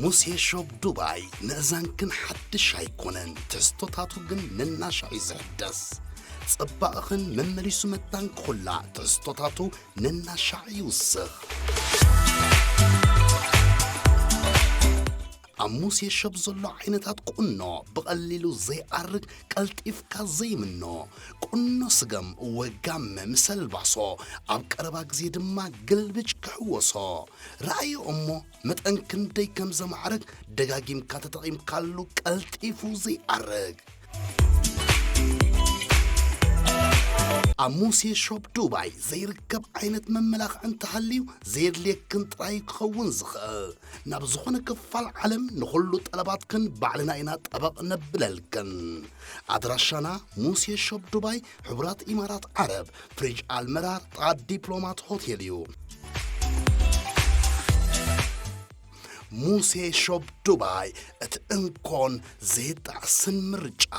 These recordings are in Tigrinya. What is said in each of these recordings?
ሙሴ ሾፕ ዱባይ ምእዛንክን ሓድሽ ኣይኮነን፣ ትሕዝቶታቱ ግን ነናሻዕ እዩ ዝሕደስ። ጽባቕኽን መመሊሱ መታን ክኹላዕ ትሕዝቶታቱ ነናሻዕ ይውስኽ። ኣብ ሙሴ ሾፕ ዘሎ ዓይነታት ቁኖ ብቐሊሉ ዘይኣርግ፣ ቀልጢፍካ ዘይምኖ ቁኖ ስገም ወጋመ ምስ ኣልባሶ፣ ኣብ ቀረባ ግዜ ድማ ግልብጭ ክሕወሶ። ረኣዮ እሞ መጠን ክንደይ ከም ዘማዕርግ ደጋጊምካ ተጠቒምካሉ ቀልጢፉ ዘይኣርግ። ኣብ ሙሴ ሾፕ ዱባይ ዘይርከብ ዓይነት መመላኽዒ እንተሃልዩ ዘየድልየክን ጥራይ ክኸውን ዝኽእል። ናብ ዝኾነ ክፋል ዓለም ንኹሉ ጠለባትክን ባዕልና ኢና ጠበቕ ነብለልክን። ኣድራሻና ሙሴ ሾፕ ዱባይ፣ ሕቡራት ኢማራት ዓረብ፣ ፍሪጅ ኣልመራር፣ ጥቓ ዲፕሎማት ሆቴል እዩ። ሙሴ ሾፕ ዱባይ፣ እቲ እንኮን ዘይጣዕስን ምርጫ።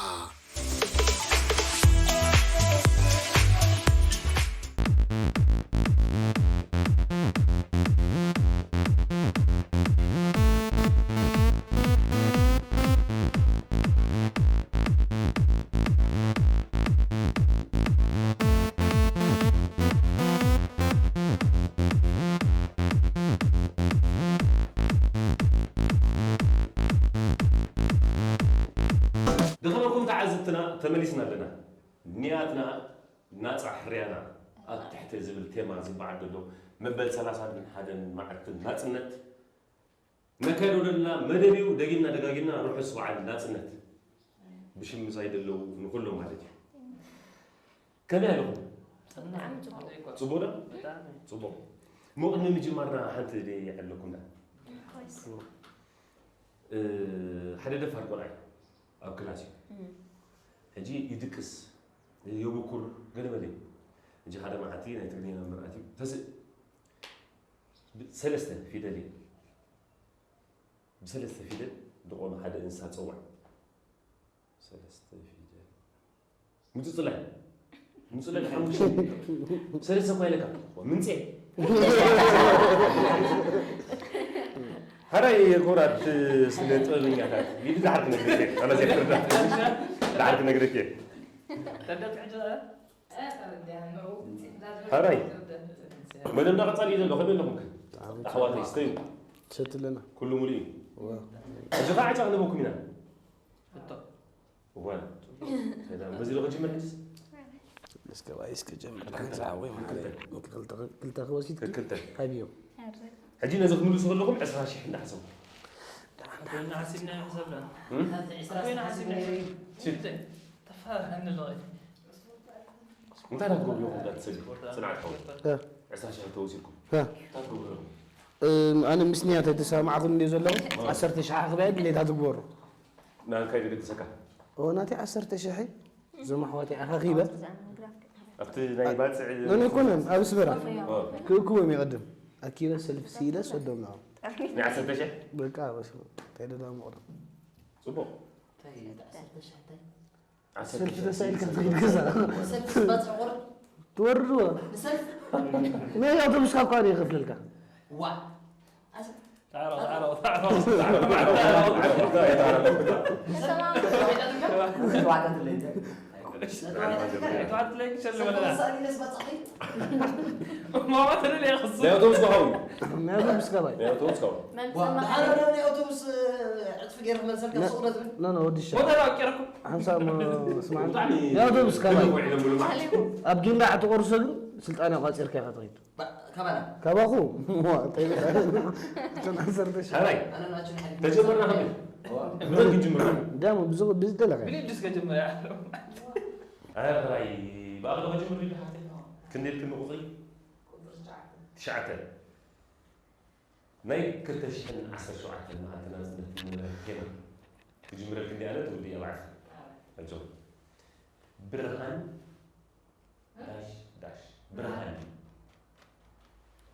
ድኸመኩም ተዓዘብትና፣ ተመሊስና ኣለና። ኒያትና ናጻ ሕርያና ኣብ ትሕቲ ዝብል ቴማ ዝበዓል ዘሎ መበል ሰላሳን ሓደን መዓልቲ ናጽነት ነካይዶ ዘለና መደብ እዩ። ደጊምና ደጋጊምና ርሑስ በዓል ናጽነት። ብሽም ምሳይ ደለዉ ንኹሎም ማለት እዩ። ከመይ ኣለኹም? ብጣዕሚ ጽቡቕ። ጽቡቕ ዶ? ብጣዕሚ። ጽቡቕ። እሞ ቅድሚ ምጅማርና ሓንቲ ደይ ኣለኩምና። እ፣ ሓደ ደፋር ቆልዓ እዩ ኣብ ክላስ እዩ። እም። ሕጂ ይድቅስ፣ የብኩር፣ ገለ መለ እዩ። ሕጂ ሓደ መዓልቲ ናይ ትግርኛ መምህር ኣትዩ፣ ተስእ፣ ብ-፣ ሰለስተ ፊደል እዩ። ብሰለስተ ፊደል ድቆኑ ሓደ እንስሳ ጸውዕ። ሰለስተ ፊደል። ምጽጽላይ። ምጽጽላይ ሓሙሽተ። ሰለስተ እኳ ኢለካ። ምንጼ። ሕራይ ክቡራት ስነ ጥበበኛታት። ኢዱ ዳሕር ክነግረክ እየ። ኣነ ዘይፍርዳ። ዳሕር ክነግረክ እየ። ተደት ሕጂ ኸ? ሕራይ። መደብና ቀጻሊ እዩ ዘሎ። ከመይ ኣለኹም ከ? ኣሕዋተይ፣ ስተዩ። ሰቲ ኣለና። ኩሉ ሙሉእ እዩ። ዋ። ሕጂ ኸዓ ዕጫ ክንህበኩም ኢና። ሕቶ። እዋን። ሰላም። በዚ ዶ ክጅምር ሕጅስ? እስከ ባይ እስከ ጀምር። ክልተ። ክልተ። ክልተ ክወሲድ ክልተ። ሃብዮም። ሕጂ ነዚ ክምልሱ ከለኹም ዕስራ ሺሕ እንዳሕሰቡ። ኮይና ሓሲብና ይሕሰብና። እም? ኮይና ሓሲብና ይሕሰብ። ሽት። ተፋርሐኒ ኣለኹ። እንታይ ዳትገብሩ ኢኹም ዳትሰዱ? ጽንዓት ሓወይ። እ። ዕስራ ሺሕ ተወሲድኩም። እ። እንታይ ትገብሩ ኣለኹም? እም፣ ኣነ ምስ ንያት ኣይተሰማማዕኩን እንድየ ዘለኹ። እ። ዓሰርተ ሺሕ ኣኽብያ ድሌታ ትግበሩ። ናንካይ ዝገድሰካ? ኦ፣ ናተይ ዓሰርተ ሺሕ እዞም ኣሕዋተይ ኣኻኺበ። ኣብቲ ናይ ባጽዕ ኖ፣ ኖ፣ ኣይኮነን፣ ኣብ ኣስመራ። ኦ። ክእክቦም ይቐድም። ኣኪበ ሰልፊ ስኢለ ሰዶም ናው። ናይ ዓሰርተ ሺሕ? በቃ፣ በስ፣ እንታይ ደዳ መቕረብ። ጽቡቕ። እንታይ፣ ዓሰርተ ሺሕ እንታይ? ዓሰርተ ሰልፊ ሺሕ ተሳኢልካ ትኸይድ ገዛ። ሰልፊ ባጽዕ ቁር? ትወርድዎ። ብሰልፊ? ናይ ኣውቶቡስካ እኳ እየ ይኸፍለልካ። ዋ። ጻዕሮ፣ ጻዕሮ፣ ጻዕሮ፣ ጻዕሮ፣ ጻዕሮ። ናይ ኣውቶቡስ ከፋዊ። ናይ ኣውቶቡስ ከፋዊ። ናይ ኣውቶቡስ ከፋዊ። ዋ፣ ብሓደ ናይ ኣውቶቡስ ዕጥፊ ገይረ ክመልሰልካ ነ-፣ ሱቕ ዶ ትብል? ኖ፣ ኖ፣ ወዲ ሻ። ሓንሳእ እሞ ስማዕ። ናይ ኣውቶቡስ ከፋዊ። ኣብ ጊንዳዕ ትቆርሶ ግን ስልጣን ኣቋጺርካ ኢኻ ትኸይድ። ባ-፣ ካባና? ካባኹ? ዋ፣ እንታይ ኢኻ? እተን ዓሰርተ ሺሕ። ሕራይ። ኣነ ናችን ሓዲግ ተጀመርና ከመይ? ዋ። ብዘን ክንጅምር። ዳሞ ብዝ-፣ ብዝደለኻ። ብሊድ እስከ ጀመር ያለው። ሕራይ። ብኣኽለ ከጅምር እዩ ሓፍተይ። ክንደይ ኢልክኒ ቁጽሪ? ትሽዓተ። ናይ ክልተ ሽሕን ዓሰርተ ሸውዓተን መዓልቲ ናጽነት ዝነበረ ቴማ። ክጅምረልኪ እንዲ ኣነ ትውድእ እያ ባዕልኪ። ኣጆኺ። ብርሃን ዳሽ ዳሽ ብርሃን።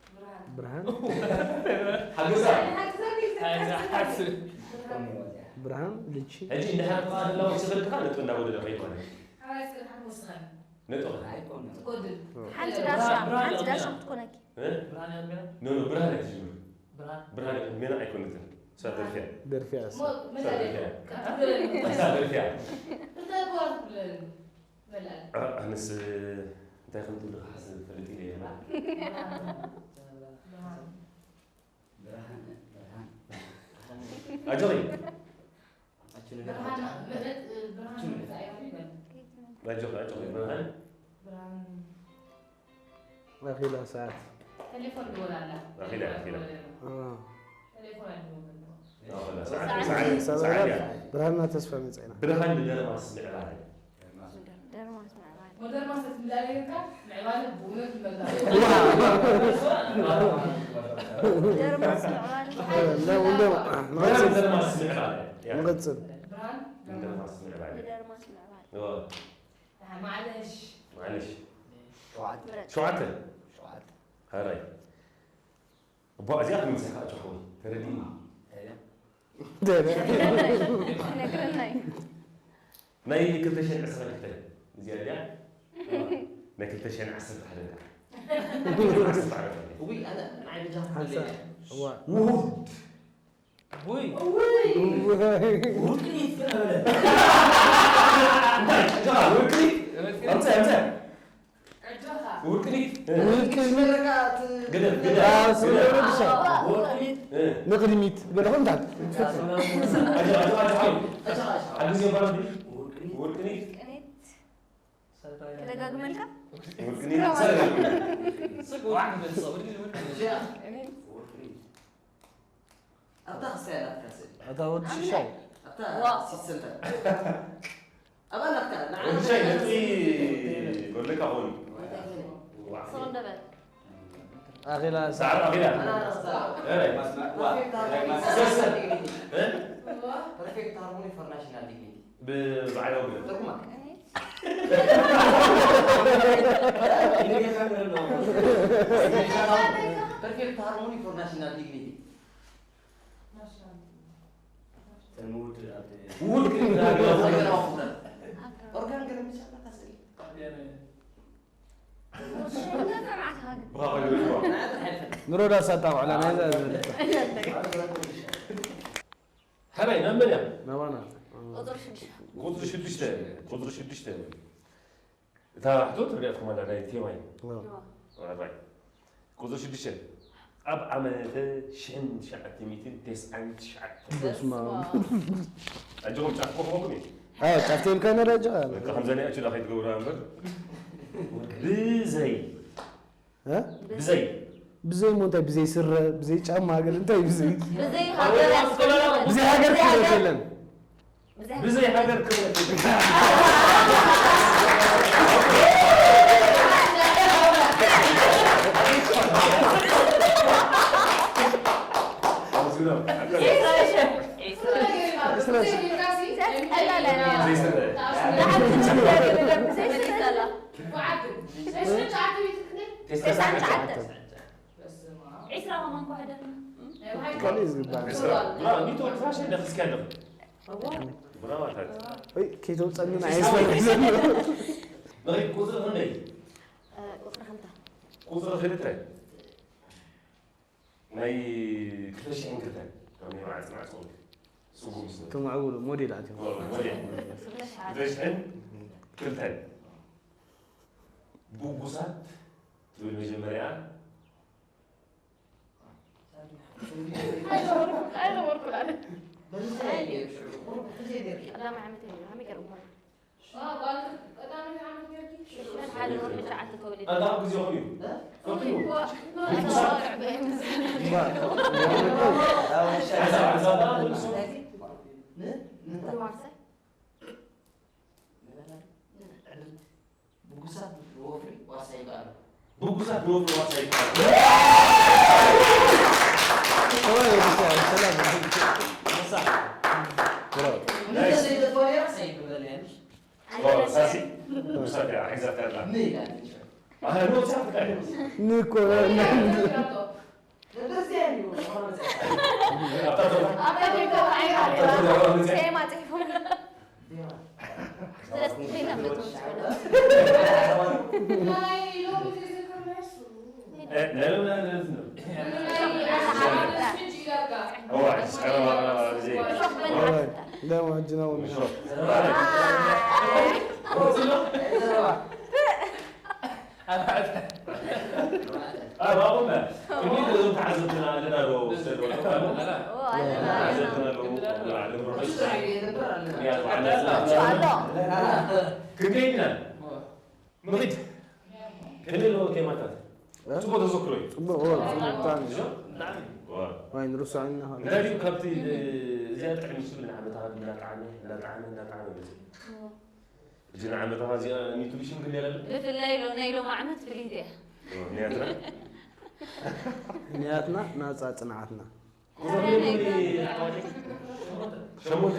ብርሃን። ብርሃን? ሓገዛ። ሓገዛ፣ ሓገዛ። ብርሃን ልቺ። ሕጂ እንድሕር ከኣ ህላወ ስኽሪ ከኣ ነጥቢ እንዳጎደለ ከይድ ማለት እዩ። ሓራይ ስኽሪ ሓንቲ ወስኸን። ነጥቢ። ኣይኮነን። ትጎድል። ሓንቲ ዳሻ፣ ብርሃን ሓንቲ ዳሻ ክትኮነኪ። እ? ብርሃን እያ ሜና? ኖ፣ ኖ፣ ብርሃን እያ ትጅምር። ብርሃን። ብርሃን እያ፣ ሜና ኣይኮነትን። ሳደርፊያ። ደርፊያ እሳ። ሳደርፊያ። ሳደርፊያ። ኣነስ እንታይ ከም ትብሉ ክሓስብ ፈልጥ ኢለ እየ። ኣጆኺ። ኣጆኺ፣ ኣጆኺ፣ ብርሃን። ኣኺላ ሰዓት። ኣኺላ፣ ኣኺላ። ኣኺላ፣ ሰዓት፣ ሰዓት፣ ሰዓት እያ። ብርሃንና ተስፋ መጻኢና። ብርሃን ንደርማስ ምዕባለ። ደርማስ ምዕባለ። ሞደርማስ ትምዳሌ ጌርካ ምዕባለ ብእውነት ይመልእ። ደርማስ ምዕባለ። ለ- እንደው ብርሃን ንደርማስ ምዕባለ። ያ። ንቐጽል። ንደርማስ ምዕባለ። ደርማስ ምዕባለ። እዋ፣ ማዕለሽ ማዕለሽ። ሸውዓተ ሸውዓተ። ሸውዓተ ሃራይ። እባ እዚኣ ክንምስኻ ኣጆኻ ወይ ተረዲእኒ። እንታይ እያ? ነግረናይ። ናይ ክልተ ሽሕን ዕስራን ክልተ እዚኣ ድያ? ናይ ክልተ ሽሕን ዓሰርተ ሓደ። ውይ ኣነ ንዓይ ብጃ ሓንሳእ። እዋ። ውሁድ ውይ ውይ። ውቅኒት ክነበለ እንታይ? እጆኻ ውቅኒት? ኣምፀ፣ ኣምፀ። ዕጆኻ ውቅኒት? ውቅኒት። ግደፍ፣ ግደፍ፣ ኣዎ፣ ስለ ግደፍ። ወዲ ሰብ። ውቅኒት እ፣ ንቕድሚት በለኹ እንታይ? ኣጆኻ፣ ኣጆኻ፣ ኣጆኻ። ሓግዝ እዮ ባርዲ። ውቅኒት ውቅኒት? ቅኔት። ክደጋግመልካ? ውቅኒት? ሰላም። ስቅ ዋዕ ንበል ሰው ድል ወቅኒት ቅኔት። ኣብታ ክስታይ ናትካ ስእሊ ኣታ ወዲ ሽሻይ። ኣብታ ዋው። ሲቲ ሰንተር ኣብኣ ናትካ ንዓ ወዲ ሻይ ነጥቢ ጎድለካ ኾን። ሰው እንደበል። ኣኺላ ሰዓት ኣኺላ። ኣና ናትካ እ፣ ፐርፌክት ሃርሞኒ እ? ፐርፌክት ሃርሞኒ ፎር ናሽናል ዲግኒቲ ብባዕዳዊ ግደ። ትርጉማ ቅኔት። ፐርፌክት ሃርሞኒ ፎር ናሽናል ዲግኒቲ ውድ ግን ኦርጋን ገረምቻ ናታ ስእሊ ብኻ ኾይዱ ይግባ። ንሮዳስ ኣጣውዕላ ናይዛ ዝብለካ። ሓራይ ናብ መን እያ? ናባና። ቁፅሪ ሽዱሽተ። ቁፅሪ ሽዱሽተ። ቁፅሪ ሽዱሽተ። እታ ሕቶ ትሪኣትኩም ኣላ ናይ ቴማይ። ኣራይ። ቁፅሪ ሽዱሽተ። ኣብ ዓመተ ሽሕን ትሽዓተ ሚእትን ተስዓን ትሽዓተን። በስመ ኣብ። ኣጆኹም ጫፍ ኮፍ በሉ። ኣዎ፣ ጫፍ ተይልካ ነዳጅ ኣለ። በቃ ከምዛ ናይ ኣቹላ ከይትገብሩዋ እምበር። ብዘይ እ? ብዘይ ብዘይ ሞ እንታይ? ብዘይ ስረ፣ ብዘይ ጫማ፣ ገለ እንታይ ብዘይ? ብዘይ ሃገር ያስፈልጋል። ብዘይ ሃገር ክብረት የለን። ብዘይ ብዘይ ሃገር ክብረት። ዒስራ ሺሕ። ብዘይ ስረ። ዒስራ ከማን ኳሕደ። ካልእ ዝግባእ። ብራቮ፣ ሚእቲ ወዲ ፋሽን ደኺስኪ ኣለኺ። ብራቮ ኣታት። ወይ ከይተውፀኒ ንዓይ ይስፈር። ንኺድ ቁፅሪ ክንደይ? ቁፅሪ ክልተ። ቁፅሪ ክልተ። ናይ ክልተ ሽሕን ክልተን። ካብ ናይ መዓልቲ መዓልቲ ቁፅሪ። ስጉም ስለ። ተማዕብሉ ሞዴል ኣትዮም። ሞዴል። ክልተ ሽሕን ክልተን። ብጉሳት ትብል መጀመርያ ኣይነበርኩን ኣነ። በምንታይ እዩ ሽዑ? ቁሩብ ሕዚ ገይርካ። ቀዳማይ ዓመት እዩ፣ ከመይ ገይሮም? ዋ፣ ጓል ቀዳመይቲ ዓመት ጌርኪ? ሽዑ ሓደ ወርሒ ትሽዓተ ተወሊደ። ኣታ ግዜኹም እዩ። ፈትኑ። ሓደ ወርሒ በይ። ሓሳብ፣ ሓሳብ፣ ን-፣ ን-፣ ዋርሳይ? ብጉሳት ንወፍሪ ዋርሳይ ይበሃል። ብጉሳት ንወፍሪ ዋርሳይ ይበሃል። ሰላም፣ ሰላም። ብራቮ። እንተ ዘይተፈለየ ዋርሳይ ይበሃል። ኦ፣ ሳሲ፣ ብጉሳት እያ ሒዛትካ ኣላ። ን-፣ ይላል። ኣሃ፣ ኖ፣ ሳሲ፣ ንኮ ክርስቲያን እዩ። ኣብታ ዞባ፣ ኣብ ኣብታ ዞባ፣ ሴማ ጽሒፎም። ስለዚ ከይተፈለጡ ዝፈልጡ። ናይ ሎሚ ዘይዘከርናዮ እሱ። እ፣ ናይ ሎሚ ናይ ሎሚ ነው። እዋ፣ ቀረባ፣ ቀረባ፣ ጊዜ። لا ما عندنا ولا ኣብ ኣቑመ፣ ቅድሚት እዞም ተዓዘብትና ኣለና ዶ? ተዓዘብትና ኣለዉ። ንባዕሎም ርሑስ። ክንደይ ኢና? ንኺድ። ከመይ ኣለዎ ቴማታት? ጽቡቕ ተዘክሮ እዩ። ጽቡቕ፣ እዎ፣ ጽቡቕ ብጣዕሚ። እዞ? ዋይ፣ ንርሳዕ ኢና። እንታይ ድዩ ካብቲ፣ እዚኣ ጥዕም ይስብል ንዓመት ኣሃዱ እናጠዓመ፣ እናጠዓመ፣ እናጠዓመ መጽእ። ሕጂ ንዓመት ኣሃ እዚኣ ኒትሪሽን ግን የለን? ብፍላይ ሎ ናይ ሎም ዓመት ፍልይቲ እያ። ኦ፣ ንያትና? ንያትና ናጻ ጽንዓትና። ቁዘሚ ኣሕዋተይ? ሸሞንተ።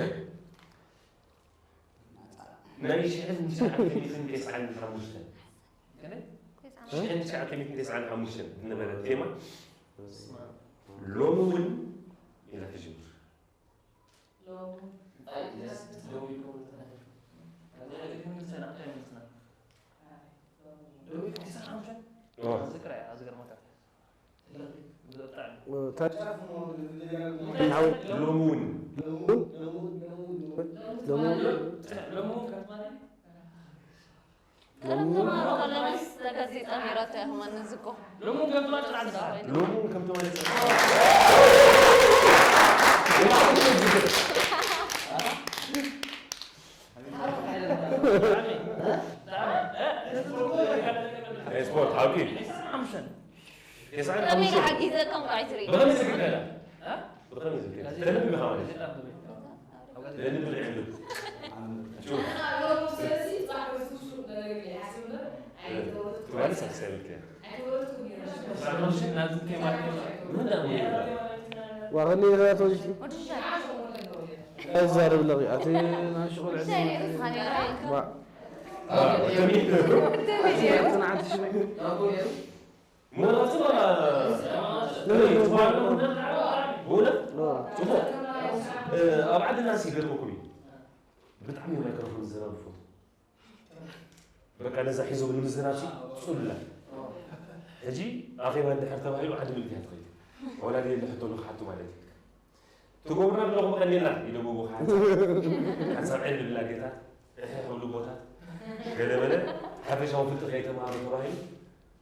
ናይ ሽሕን ትሽዓተ ሚእትን ተስዓን ሓሙሽተን። ሽሕን ትሽዓተ ሚእትን ተስዓን ሓሙሽተን ዝነበረ ቴማ ሎሚ እውን ኢላ ትጅምር። ሎሚ ሎሚ እውን ተማሃሮ ከለንስ ተጋዜጣ ነይራቶ እያ ከማን ንዝቆ ሎሚ እውን ከም ትማሊ ጽናዕ ዝኸው ሎሚ እውን ከም ትማሊ ጽናዕ። ስፖርት ሓቂ። ሓሙሽተን የስዓን ከመይ ሓሙሽተ። ሓጊዘ ከም ቃይትሪ ብኸመይ ዝግደላ? ብኸመይ ዝግደላ? ተንብቢ ኻማለች። ለንብል ዕልብ። ትባል ሳክሳይ ብልክያ። ናብዚ ቴማ ምን ዳሞ ይላል? ዋኸኒ ራቶች አይዛረብ ለቂ ኣቲ ናሽቆል ጽንዓት ሽበይ። ሞራቱ በእውነት ጽቡቕ። ኣብ ዓድና ሲ ገርመኩም እዩ። ብጣዕሚ ማይክሮፎን ዝዘረብ ፎቶ በቃ ነዛ ሒዞም ንምዝናብ ሲ ጽሉላ። ሕጂ ኣኼባ እንድሕር ተባሂሉ ዓዲ ምልክያ ትኸይድ። ወላዲ የለ ሕቶ ንኽሓቱ ማለት እዩ። ትገብሩና ኣለኹም ቀኒልና ኢሎም ብሓንሳብ ሓንሳብ ዕል ብላ ጌታ እሕ ክብሉ ቦታ ገለ በለ ሓፈሻዊ ፍልጠት ከይተማሃሩ ተባሂሉ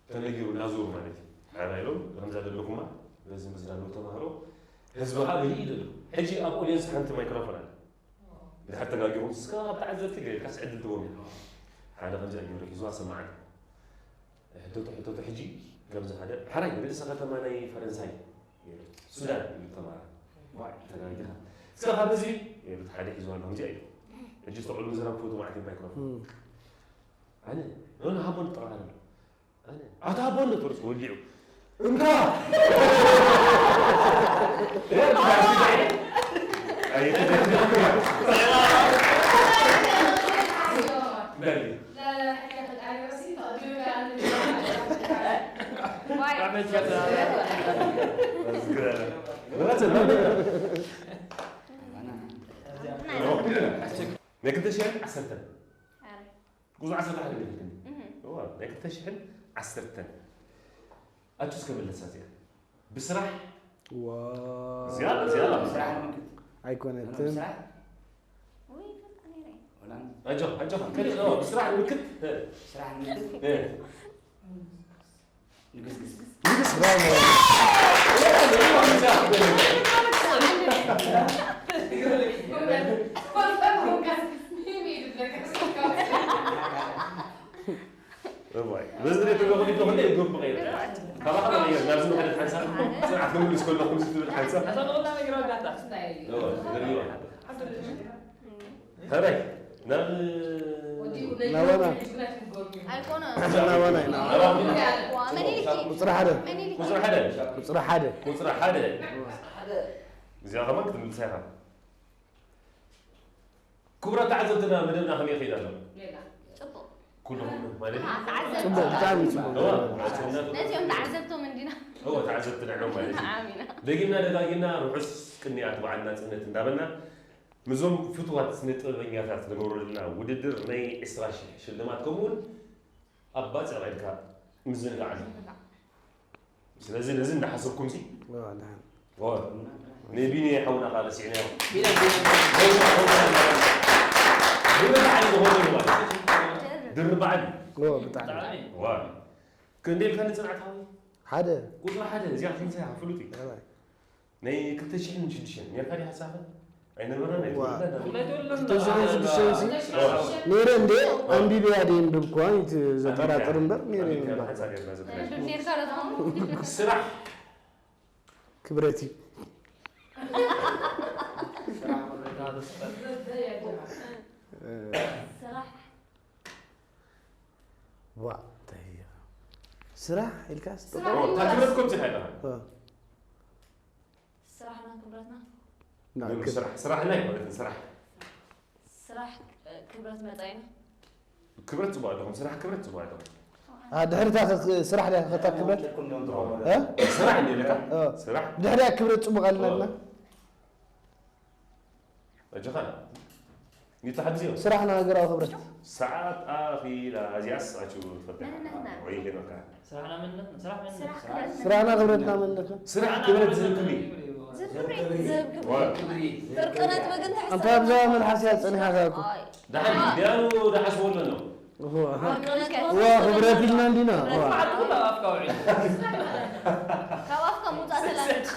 ተነጊሩ ናዙሩ ማለት እዩ። ሓራ ኢሎም ከምዛ ዘለኹማ በዚ ምዝራብ ተማሃሮ ህዝቢ ኸዓ ይርኢ ይደሉ። ሕጂ ኣብ ኦድየንስ ሓንቲ ማይክሮፎን ኣለ። ድሓር ተጋጊኹም እስከ ኣብ ተዓዘብቲ ገይርካስ ዕድል ትቦም እዩ። ሓደ ከምዚ ኣየሩ ሒዙ ኣሰማዓኒ። ሕቶቱ ሕቶቱ ሕጂ ከምዚ ሓደ ሓራይ ርእሰ ከተማ ናይ ፈረንሳይ ነይሩ። ሱዳን እዩ ተማራ። ዋይ ተጋጊኻ። እስከ ካብ ህዝቢ ነይሩ ሓደ ሒዙ ኣሎ ከምዚ እዩ። ሕጂ ዝተቆሉ ዝረብ ፎቶ ማለት ማይክሮፎን። ኣነ ኖኖ ሃቦን ጠራራ ኣሎ። ኣነ ኣታ ሃቦን ነጥርስ ወዲዑ። እንካ ናይ ክልተ ሽሕን ዓሰርተን ጉዞ ዓሰርተ ሓደ ገለ እዋ ናይ ክልተ ሽሕን ዓሰርተን ኣቱስ ከመለሳ እዚኣ ብስራሕ ዋ እዚኣ እዚኣ ብስራሕ ኣይኮነትን ኣጆ ኣጆ ከሊ ብስራሕ ምክት ስራሕ ብራቮ እዋይ በዚ ሬት ነው ሊቶ ሁሌ ይጎብ ቀይር ካባኻ ነው ይገር ናብዚ መኸደት ሓንሳ ጽንዓት ነው ልስኮል ነው ኩምስ ትብል ሓንሳ እዋይ ገሪዋ ተራይ ናብ ናባና ኣይኮነ ናባና ኢና መሊልኪ ቁፅሪ ሓደ መሊልኪ ቁፅሪ ሓደ ቁፅሪ ሓደ ቁፅሪ ሓደ እዚኣ ከማን ክትምልሳ ኢኻ ክቡራት ተዓዘብትና መደብና ከመይ ይኸይድ ኣሎ ጽቡቅ ኩልኹም ማለት ተዓዘብቲ ፅቡቅ ብጣዕሚ ፅቡቅ እዋ ተዓዘብትና ነዚኦም ተዓዘብቶም እንዲና እዋ ተዓዘብቲ ንዕኦም ማለት እዩ ዓሚና ደጊምና ደጋጊምና ርሑስ ቅንያት በዓል ናፅነት እንዳበልና ምስዞም ፍትዋት ስነ ጥበበኛታት ንገብረልና ውድድር ናይ ዕስራ ሽሕ ሽልማት ከምኡውን ኣብ ባፅዕ ቐድካ ምዝንጋዕ ኣሎ ስለዚ ነዚ እንዳሓሰብኩም ሲ ዋ፣ ደሓን። ዋ ንቢኒ ሓውና ካለ ሲዕና ቢኒ ቢኒ ድርብ በዓል ዝኾነ ማለት ድርብ በዓል እዩ። ዋ፣ ብጣዕሚ። ብጣዕሚ ዋ ክንደይ ኢልካ ንፅንዓት ሓዊ ሓደ ቁፅሪ ሓደ እዚኣ ክንሰያ ፍሉጥ እዩ። ራባይ። ናይ ክልተ ሽሕን ሽዱሽተን ኔርካ ዲኻ ሳፈ ኣይነበረን ዋ። ኣይትወለድ ክልተ ሽሕን ሽዱሽተን ሲ ነይረ እንዴ? ኣንቢብያ ድየ ኣንብብኩዋ? እቲ ዘጠራጥር እምበር ነይረ እየ። ኔርካ ዶ ትኸውን? ስራሕ ክብረት እዩ። ስራሕ ዋ፣ እንታይ እዩ? ስራሕ ኢልካስ ስራሕ እታ ክብረት ኮምቲ ኢኻ ኢኻ ስራሕና ክብረትና ና፣ ምን ክብረት። ስራሕ ስራሕ ናይ ማለት ስራሕ ስራሕ እ፣ ክብረት መጻኢና ክብረት ጽቡቕ ኣለኹም ስራሕ ክብረት ጽቡቕ ኣለኹም አ፣ ድሕሪታ ከ-፣ ስራሕ ድያ ከታ ክብረት? እ? ስራሕ እንደ ለካ እ። ስራሕ ድሕሪያ ክብረት ጽቡቕ ኣለና። እጅኻ ይተሓድዝዮ ስራሕና ሃገራዊ ክብረት። ሰዓት ኣኺላ እዚኣስ ኣችሁ ትፈልጥ መንነትና። ወይ ሄኖካ ስራሕና መንነትና ስራሕ መንነት ስራሕ ክብረት ስራሕና ክብረትና መንነትና። ስራሕ ክብረት ዝህብ ክብሪ ዝህብ ክብሪ ዝህብ ክብሪ ዋ ፍርቂ ነጥቢ ግን ትሕሰብ ኣንታ ኣብዛ መልሓስያ ጸኒሓ እኮ። ኣይ፣ ደሓን ዲያኑ ደሓስቦ ኣለኖ ዋ፣ ፍርቂ ነጥቢ ዋ፣ ክብረት ኢልና እንዲና። ዋ። ማዕት ኩላ ኣፍካ ውዒል ካብ ኣፍካ ምውጻእ ተላምድ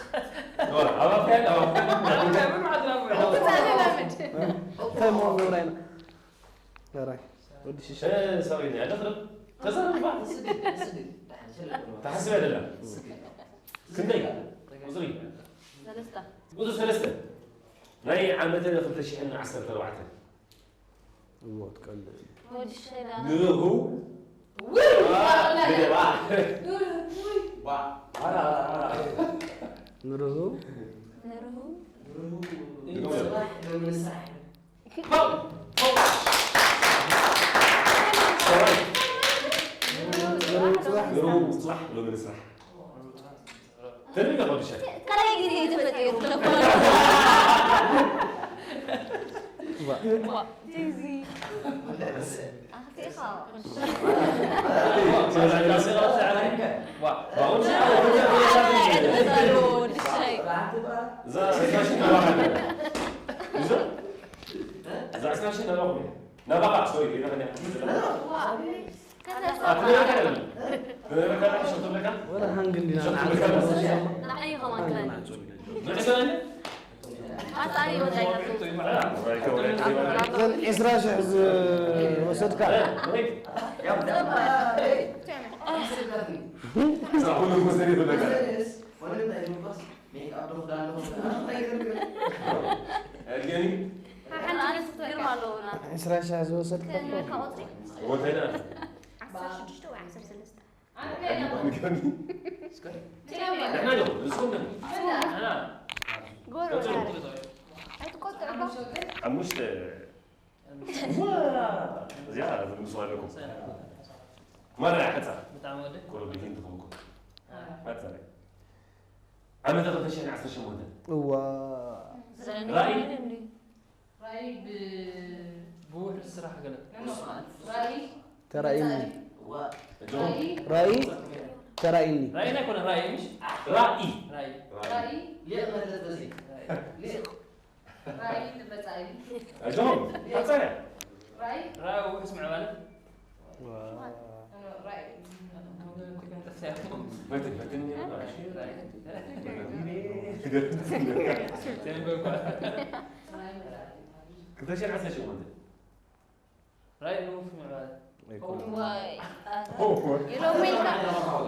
ዋ ኣብ ኣፍያ ኣብ ኣፍያ ምን ማዕት ናብ ውዒል ምውጻእ ተላምድ እንታይ ሞ ገብራ ኢና? ገራይ። ወዲ ሽሻ። ሰበይና ያለ ተዛረባ ስግድ ስግድ ተሓስብ ያደላ ክንደይ ቁፅሪ ሰለስተ ቁፅሪ ሰለስተ ናይ ዓመተ ክልተ ሽሕን ዓሰርተ ኣርባዕተን እዎ፣ ትቀልድ። ወዲ ሸዳ ንርሁ ውይ ገደባ ንርሁ ንርሁ ንርሁ ስራሕ ሎሚ ንስራሕ ሰብኣይ ንርሁ ፅባሕ ሎሚ ንስራሕ ተልቢካ ወዲ ሸዳ ካልኣይ ግዜ እዩ ተፈጢሩ። ኣኽቲኻ። ናባኻ ሶሪ ወላ ሃንግ እንዲና። ንዓይ ከማን ክረን። ኣጻሪ ወዳይ እዘን ዕስራ ሽሕ ዝወሰድካ ሓሓን ኣነስ ክትገርም ኣለዎ ናት ዕስራ ሽሕ ዝወሰድካ ከንካ ቁፅሪ ወተና ዓሰርተ ሽዱሽተ ወይ ዓሰርተ ሰለስተ ንሕና ዶ ንስኹም ዶ ጎሮ ኣይትቆጥዑ ዶ ሓሙሽተ እዚኣ ትምልሱ ኣለኩም ማራ ሕፃ ብጣዕሚ ወደ ኮረብቲን ትኸውን ሓፃ ዓመተ ክልተ ሽሕን ዓሰርተ ሸሞንተን እዋ ራእይ ራእይ ብ ብውሕድ ስራሕ ገለ ራእይ ተራእይኒ እጆም ራእይ ተራእይኒ ራእይ ናይ ኮነ ራእይ ምሽ ራእይ ራእይ ራእይ ሊቅ መለስ በዚ ሊቅ ራእይ ንመጻኢ እጆም ሓፃ ራእይ ራእይ ውሕስ ምዕባለ ራእይ በትን በትን ራእይ መጻኢ ክልተ ሽሕን ዓሰርተ ሸሞንተ ራእይ ንውፍ ምዕባለ ዋይ ኢሎም ኢልካ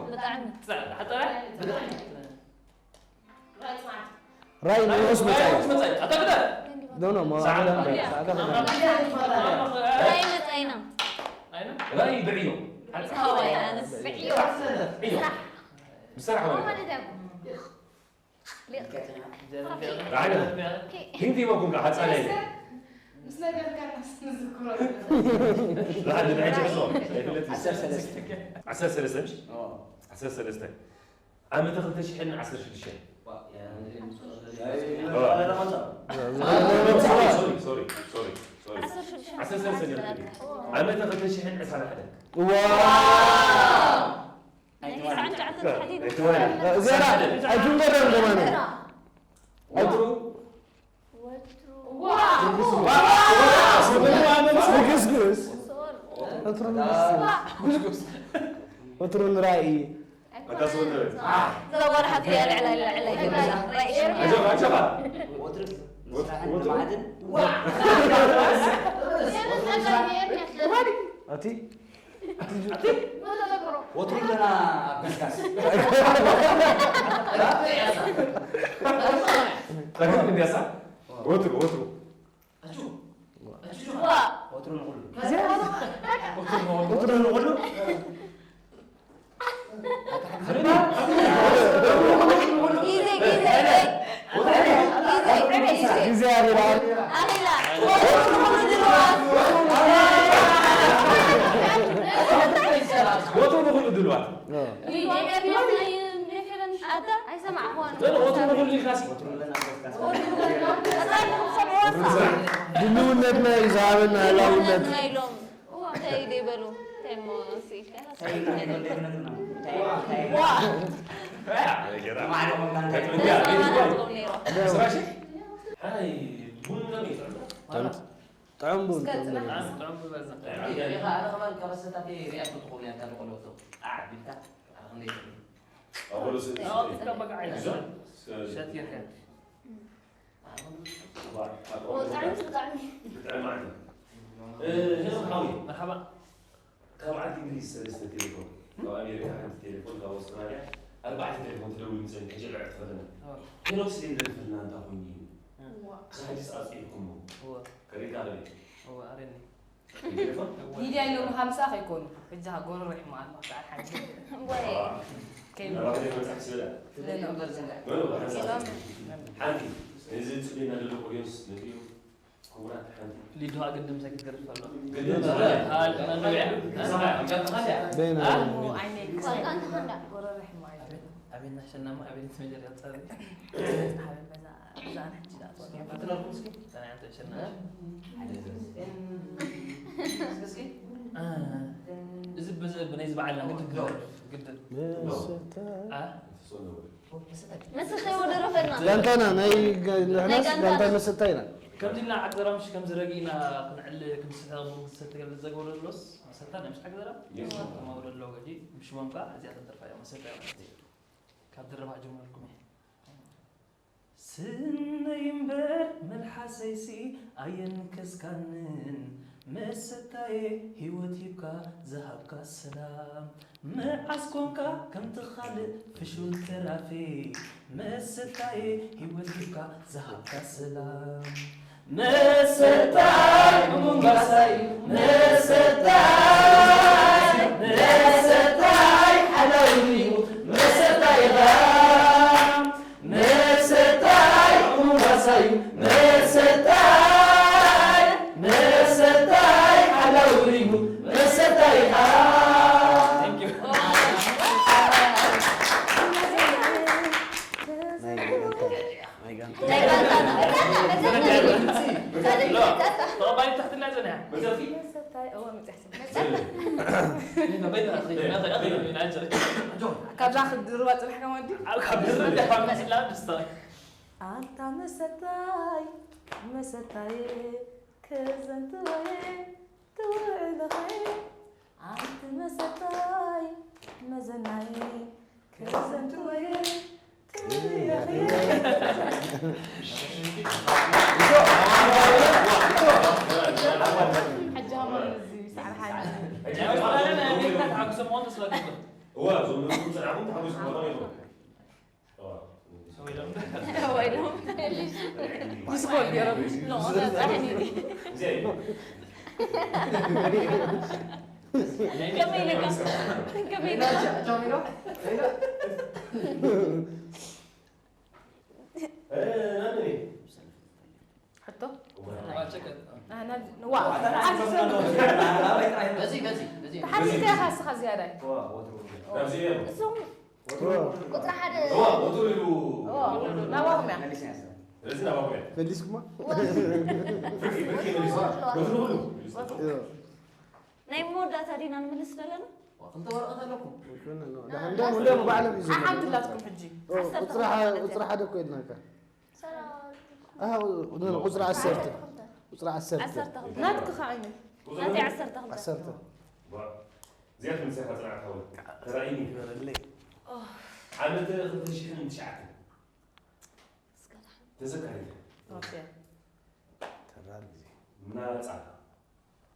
ብጣዕሚ ሓጠራ ራእይ ንውሑስ መጻኢ ኖ ኖ ማ ሰዓት ሰዓት ራእይ መጻኢና ራእይ ብዕዮ ሓወይ ኣነስ ብዕዮ ዕዮ ብስራሕ ማለት እዩ ራዕይ ሂንቲ ይበኩም ከዓ ሓፃ ናይ ምስ ነገርካና ስንዝክሮ ራዕይ ንብዐይ ትሕዞ ኣይፍለጥ ዓሰርተ ሰለስተ ዓሰርተ ሰለስተ ምሽ ኦ ዓሰርተ ሰለስተ ዓመተ ክልተ ሽሕን ዓሰርተ ሽዱሽተን ዋ ያ ሶሪ ሶሪ ሶሪ ሶሪ ዓሰርተ ሰለስተ ዓመተ ክልተ ሽሕን ዕስራን ሓደ ዋ ናይ ትስዓን ትሽዓተን ተሓቲት። እዚኣ ኣይትንገረን ከማን። ወትሩ ግስግስ። ወትሩ ንራእይ። እዛ ጓል ሓፍቲ እያ ልዕላይ ልዕላይ ገበላ። ራእይ ሽማ። ኣጆኻ ኣጆኻ። ወትሩ ስራሕን ልምዓትን ኣቲ ወትሩ ኣለና ኣብ ገስጋስ። ጸገም እንዲያሳ ወትሩ ወትሩ ኣጁ ኣጁ ወትሩ ንኹሉ ወትሩ ንኹሉ ግዜ ግዜ ግዜ ግዜ ኣኺላ። ኣኺላ ወትሩ ንኹሉ ድልዋት። ወትሩ ንኹሉ ድልዋት ኣታ ኣይሰማዕኩዋን። ወትሩ ንኹሉ ኢልካሲ ድልውነትና እዩ ዝሃበና ህላውነት። ኢሎም እንታይ ደይበሉ እንታይ እሞ ስኢልካ ጥዑም ቡን ጥዑም ቡን። ኢኻ ኣነ ከማን ካብ ኣሰታተይ ሪኣ ክትኸውን እያ እታ ንቆልወቶ ኣቢልካ ኣረ ክንደይ ጥዑም ኣበሎ ስእሊ ኣወጥካ በቃ ዓይነ እዞም ሸት ይርካ ብጣዕሚ ብጣዕሚ ብጣዕሚ ማለት ሄኖክ ሓዊ መርሓባ ካብ ዓዲ እንግሊዝ ሰለስተ ቴሌፎን ካብ ኣሜሪካ ሓንቲ ቴሌፎን ካብ ኣውስትራልያ ኣርባዕተ ቴሌፎን ተደዊሉ ምሰን ሕጂ ልዕል ትፈለና ኣዎ። ሄኖክ ስለ ደርፍልና እንታይ ኮይኑ እዩ ክሳብ ሕጂ ኣፅኢልኩሞ እወ ከሪእካ ዶ እወ ኣረኒ ቴሌፎን ሊድያ ኢሎም ሃምሳ ከይኮኑ ሕጂ ጎረሮ ይሕሙ ኣሎ ክሳዕ ሓንቲ ወይ ከይኑ ናባክደ መፅሓፍ ስለ ለነበር ዝንዳ በሎ ሓንቲ እዚ ፅቤና ዘሎ ኮዮስ ነትዩ ክቡራት ሓንቲ ሊድዋ ግድም ሰኪት ገርፍ ኣሎ ግድም ሃልመንዶ ይዕሉ በይና ዓይነይ ቋንቋ እንተኾንዳ ጎረሮ ይሕሙ ኣይደለም ኣቤና ሸናማ ኣቤት መጀር ያጸሪ ሓበን በዛ እዛ ሕጂ ዳኣ ፈትናኩም እስኪ ጸናዕተ ሸና እዚ ብዚ ብናይ ዝበዓልና ግድን ግድን ምስታይ አ መስተይ ወደረፈና ጋንታና ናይ ግ- ንሕናስ ጋንታ ምስታይ ኢና። ከምዚ ኢልና ዓዲ ዘራ ምሽ ከምዚ ረጊእና ክንዕል ክንስተ ቡን ክንሰተ ገለ ዘገብረ ዘሎስ መሰታ ናይ ምስ ዓዲ ዘራ ተማውረ ኣለዎ ሕጂ ብሽሞም ከዓ እዚኣ ተደርፋ እያ መሰታ እያ ማለት እዩ ካብ ድርባ ጀመርኩም እየ ስነይ እምበር መልሓሰይሲ ኣየንከስካንን መሰታየ ህይወት ሂብካ ዝሃብካ ሰላም መዓስ ኮንካ ከምቲ ካልእ ፍሹል ተራፊ መሰታየ ህይወት ሂብካ ዝሃብካ ሰላም መሰታይ ሙንባሳይ መሰታይ መሰታይ ሓላውዩ መሰታይኻ መሰታይ ቁሙባሳዩ መሰታይ መሰታይ ሓላውሪሙ መሰታይኻ ናይ ጋንታ ናይ ጋንታ ናይ ጋንታ ተቐባሊ ትሕትና ጸኒሓ መሰታይ እወ መፅሕቲ በይና ካብዛ ክድርባ ፅናሕካ ወዲ ካብ ድርብ ካብ ምስላ ድስታ ኣንታ መሰታይ መሰታይ ክዘንትወየ ትውዕልኸ ኣንቲ መሰታይ መዘናይ ክዘንትወየ ትውዕልኸ ሕጂ ሃሞን እዚ ሰዓርሓኒ ተሓግሶም ሆን ተስፋ እዋ እዞም ንስኩም ጸናሕኩም ተሓጉስኩም ሆን ኢኹም ወይ ዶ ሚስኮል ገይሮም ከመይ ኢልካ ከመይ ኢልካ ሕቶ ዋ ዋ በዚ በዚ በዚ ተሓሚልካ ኢኻ እስኻ ዝያዳይ እዞም ቁፅሪ ሓደ ናባኹም እያ ስለዚ ናባኩም እያ መሊስኩማ ፍርቂ ፍርቂ መሊስዋ ወትሩ ሁሉ ናይ መወዳእታ ዲና ንምልስ ዘለና ክልተ ወረቐት ኣለኩም። ኣይኮነን፣ ደሓን እንዲያውም፣ እንዲያውም ባዕሎም እዩ ዝመልሱ። ሓንቲ ላትኩም ሕጂ። ኦ፣ ቁፅሪ ሓ-፣ ቁፅሪ ሓደ እኮ ኢልናካ። ኣሃ፣ ቁፅሪ ዓሰርተ። ቁፅሪ ዓሰርተ። ዓሰርተ ክልተ ናትኪ ከዓ ዓይነት ናተይ ዓሰርተ ክልተ ዓሰርተ። እዚኣ ትምሳኻ ፅናዕት ሓወይ ተራእይኒ። ዓመተ ክልተ ሽሕን ትሽዓተ ተዘካሪተ ኦኬ። ተራ ግዜ። ናፃ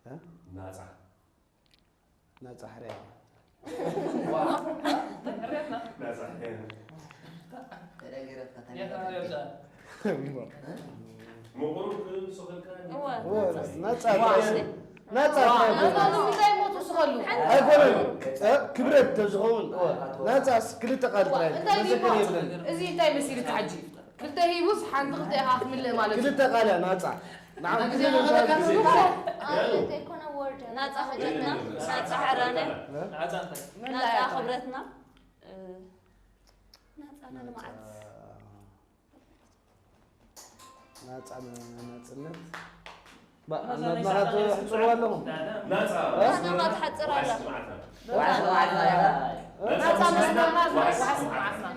እ? ናፃ ናፃ ሕርያ። ናፃ ሕርያ ተደገረትካ ምቁሩ ክምስኸልካ እወ ወ-፣ ናፃ ናፃ እንታይ ሞቱ ስኸሉ ኣይኮነን። እ፣ ክብረት ተዝኸውን ናፃስ ክልተ ቃል ጥራይ እንታይ መዘከር ይባል? የብለን። እዚ እንታይ መሲሉ ተሓጂ ክልተ ሂቡስ ሓንቲ ክልተ ኢኻ ክትምልእ ማለት እዩ። ክልተ ቃል እያ ናፃ። ንዓም ግዜ ክልተ መኸለካ ቃል ትብሎ? ዘይኮነ ወርድ ናፃ ክብረትና ናፃ ሕራነ ናፃ እንታይ ናፃ ክብረትና እ፣ ናፃ ንልምዓት ናፃ ናፃነት ባ-፣ ናፃ ናይ ናፃ ሰዓት ተሕፅሩ ኣለኹም። ናፃ እ? ናፃ ትሓፅር ኣላ ዋሕስ መዓትና ናፃ መስመርና ዝመሓስ መዓትና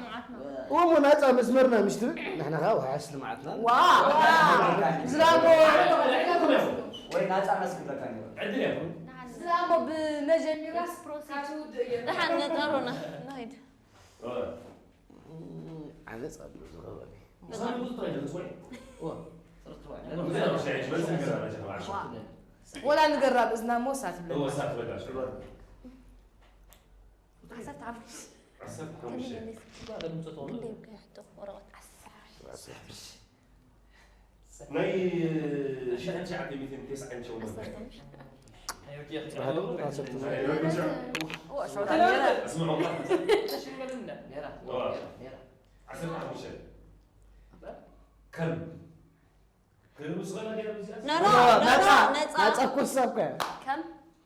እሞ ናፃ መስመርና ምሽ ትብል ንሕና ከዓ ውሓስ ልምዓትና ዋ ዝላሞ ወይ ናፃ መስክብለካ ነይሩ ዕድል እያ ዝላሞ ብመጀመርያ ፕሮሴስ ውድእ እየ ደሓን ነጠሩና ንኸይድ ዓመፅ ኣሎ ዝኸበኒ ምሳሌ ብዙ ትራይ ትፅዋይ ጥርጥሩ መልስ ንገራ መጀመርያ ወላ ንገራ ብእዝና ሞ ሳትብለ እወ ሳት በላ ዓሰርተ ሓሙሽተ ዓሰርተ ሓሙሽተ ተመለስ ጓደምፅቶ እንዴ ከሕቶ ወረቐት ዓሰርተ ናይ ሽሕን ትሽዓተ ሚእትን ተስዓን ሸውዓተን ስራሕቲ ዓሰርተ እስምዑ ነይራ ዋ። ነይራ ዓሰርተ ሓሙሽተ ከም ክንምስኸላ ዲና ብዚኣ ኖ ኖ ናፃ ነፃ ናፃ እኮ ሳብ ከ ከም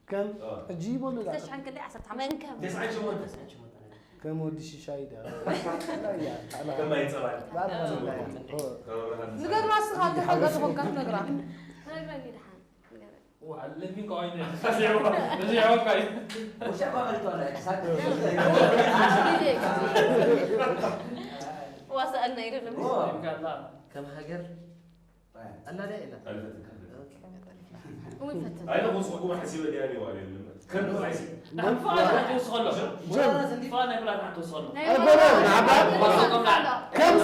ከም ሕጂ ይበሉ ዳ ክልተ ሽሕን ክንደይ ዓሰርተ ሓሙሽተ መን ከም ተስዓን ሸሞንተን ከም ወዲ ሽሻይ ዳ ከማይ ፀባይ ባርካ ዳ ንገርና እስኻ ተፈልጠ ዝኾንካ ትነግራ ተነግረኒ ድሓን ለሚን ከዋይ ተዚዕወካ እዩ ውሻ ኳ መልቶ ኣለ ሳክ ዋሳኣልና ይደለም ከም ሃገር ኣላ ዳ የላ እውይ ፈትን ኣይነ ክወስኹ ሓሲበ ዲያ ኔዋ የለን ከም ራይሲ ፍቓድ ትወስኸሎ ፍቓድ ናይ ፍላድ ትወስኸሎ ኣይኮነ ንዓባ ከም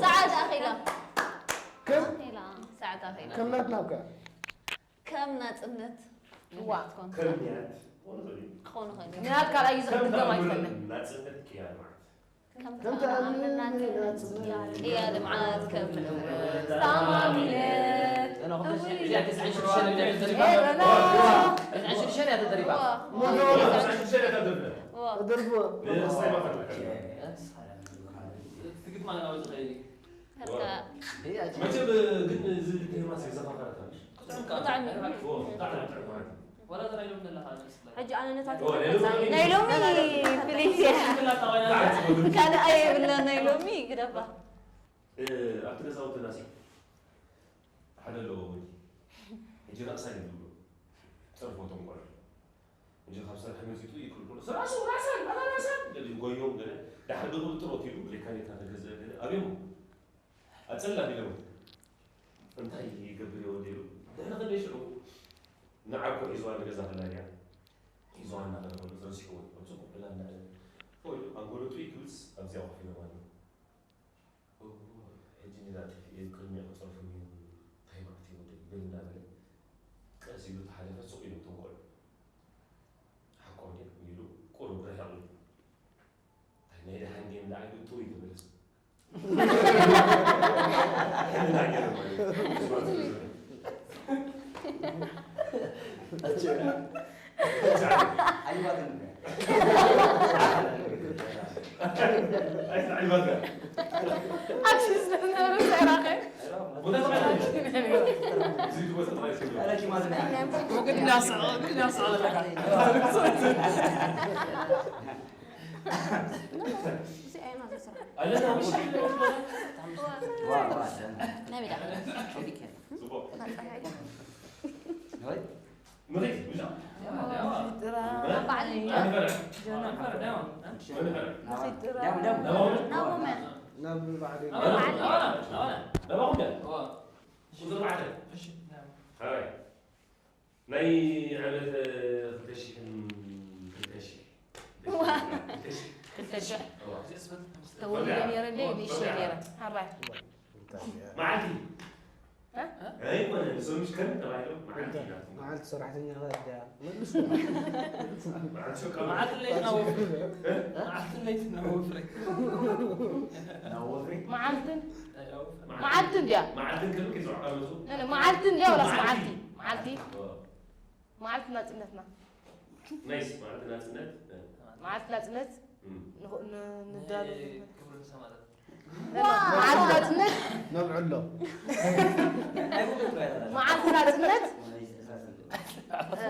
ሰዓት ኣኺላ ከም ሰዓት ኣኺላ ከም ናትና እኮ ከም ናፅነት ዋ ከም ንያት ሆነ ንያት ካልኣይ ግዜ ክትድገም ኣይትፈልጥ ናፅነት ቅያ ልምዓት ከም ከም ተኣምን ናፅነት ቅያ ልምዓት ከም ተኣማሚነት እዚኣ ተስዓን ሽዱሽተን ኤረና ተስዓን ሽዱሽተን እያ ተደሪባ ተደርፎ ትግጥማ ናብዚ ኸይድ ከርካ መቸም ግን እዚ ልክህማስ የዘኻኸረካ ብጣዕሚ ወላ ተናይሎም ዘለኻ ሕጂ ኣነ ነታ ናይ ሎሚ ፕሊስ ካልእ ኣየብልና ናይ ሎሚ ግደፋ ኣብቲ ገዛውትና ሲ ሓደ ኣለዎ ወዲ ሕጂ ራእሳ እዩ ዝብሎ ፀርፎ ተንቆሎ ሕጂ ካብ ሰርሒ መፂጡ ይክልክሎ ራእሱ ራእሳን ኣና ራእሳን ገለ ጎዮም ገለ ዳሕር ገቡ ጥሮት ኢሉ ሌካኔታ ተገዘ ገለ ኣብዮም ኣፀላም ኢሎም እንታይ ይገብር የወዲሉ ድሕሪ ክንደይ ሽዑ ንዓኮ ሒዝዋ ንገዛ ከላ ድያ ሒዝዋ እናኸደ ከሎ ረሲሕዎ ይኮን ፅቡቅ ብላ እናለ ኮይኑ ኣንጎሎ ጥይ ክብልስ ኣብዚኣ ኮፍ ኢሎም ኣለዉ ሕጂ ንዛ ጥፊ ቅድሚኡ ክፀርፉ እንታይ ማለት እዩ ወደይ ብል እናበለ ቀስ ኢሉ ተሓለፈ ሱቅ ኢሎም ተንቆሉ ሓቆም ድያ ኢሉ ቁሩብ ርሕቕ ኢሉ ናይ ደሓን ጌም ደኣ ኢሉ ጥውይ ተመለሰ ኣብዚ ዝነበረ ሰራኸ ግድና ስዖ ግድና ስዖ ዘለካ ናይ ሜዳ ጽቡቕ። መን ይቐርብ? ንኺድ ጥራ- ደም፣ ደም። ናባኹም? ናባኹም? ናብ ባዕሉ። ናባኹም? ናባኹም? ቁፅሪ ኣርባዕተ። እሺ፣ ናባኹም? ሃይ። ናይ ዓመት ክልተ ሽሕን ክልተ ሽሕ። ክልተ ሽሕ። ክልተ ሽሕ። እዋ። ተወሊደ ነይረ እንደ ንእሽተይ ነይረ። ሃባይ። መዓልቲ። እ? ኣይኮነ፣ ንሶም ምሽ ከም ተባሂሎም መዓልቲ ኢላትኩም። መዓልቲ ሰራሕተኛ ኸዳ መልሱ። መዓልቲ ሸቃሎ። መዓልቲ ለይትና ወፍሪ። እ? መዓልቲ ለይትና ወፍሪ። ናብ ወፍሪ? መዓልትን መዓልትን ድያ? መዓልትን ክብል ከይዘውዓልካ መጹ። ነ- ነ- መዓልትን ድያ ወላስ መዓልቲ? መዓልቲ። መዓልቲ? ኦ። መዓልቲ ናጽነትና። ናይስ፣ መዓልቲ ናጽነት። እ። መዓልቲ ናጽነት እም። ንኹ- ን- ንዳሎ። ክብሪ ንሰማዕታት። ነ- ነ- መዓልቲ ናጽነት። ነብዕሎ። መዓልቲ ናጽነት። እ፣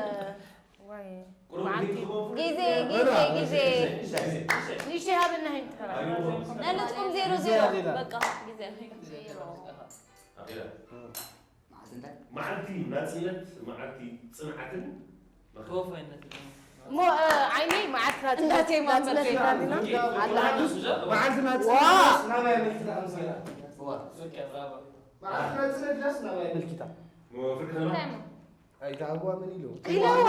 ወይ። ቁሩብ መዓልቲ። ግዜ፣ ግዜ፣ ግዜ። ንእሽተይ ሃበና፣ ሂም ትኸራ። ነንጽቁም ዜሮ ዜሮ። ዜሮ። በቃ፣ ግዜ። ኣኺላ። መዓልቲ እንታይ? መዓልቲ ናጽነት፣ መዓልቲ ጽንዓትን ተወፋይነትን። እሞ፣ እ፣ ዓይነይ መዓልቲ ናጽነት፣ ናጽነት ናትና። ኣላ። መዓልቲ ናጽነት ዋ! ናባይ ምልክት ኣምሲላ። ዋ። ኦኬ፣ ብራቮ። መዓልቲ ናጽነት ዳስ ናባይ ምልክታ። እሞ ፍርቂ ነማ? እንታይ እሞ? ኣይተኣዋ ምን ኢሉ? ኢለዋ።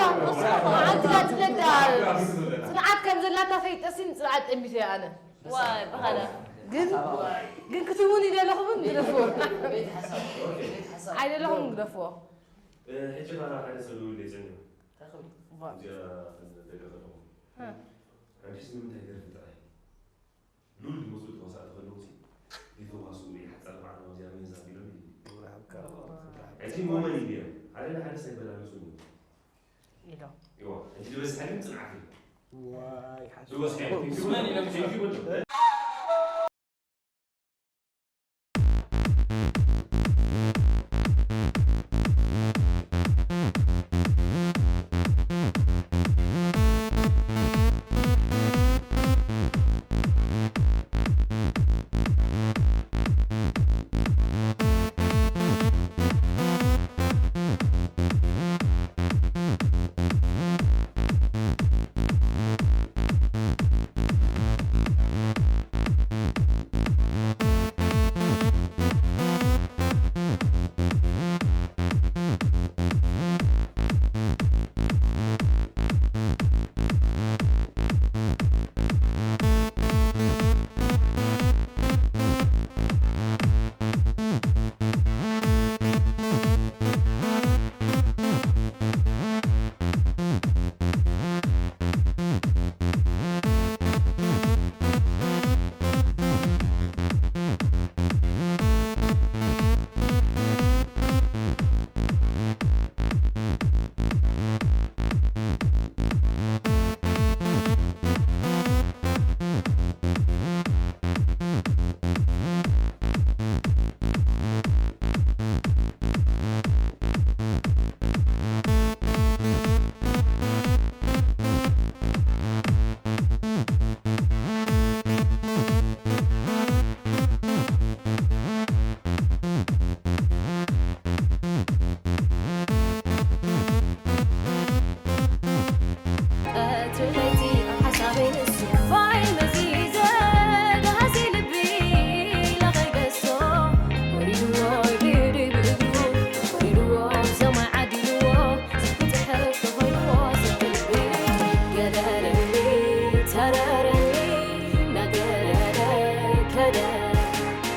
መዓልቲ ናጽነት፣ እ፣ ጽንዓት ከም ዘላታ ፈይጠሲን ጽንዓት ጠሚተ ኣነ። ዋይ፣ ብኻዳ። ግን፣ ግን ክትውን ይደለኹምን ግደፍዎ። ቤት ሓሳብ፣ ቤት ሓሳብ። ኣይደለኹም ግደፍዎ። እ፣ ሕጂ ኸኣ ሓደ ሰብ ደዊሉ ይጸንሑ። እንታይ ክብል? እዚኣ ደገ ከለኹ። እ። ሕጂስ ንምንታይ ደርፊ ጥራይ? ሉል ዝመስሉ ተዋሳእቲ ከለዉ ሲ፣ ዘይተዋስኡ ይሓጸር ባዕሎም ኣብዚኣ ሜዛ ቢሎም እዩ። ሕጂ ሞመን እዩ ነይሩ። ሓደ ንሓደ ሰብ ይበላለጹ እዩ። ኢሎም። እዋ፣ ሕጂ ዝበዝሐ ግን ጽንዓት እዩ። ዋይ፣ ሓሱ። ዝበዝሐ እዩ። Thank you በሉ።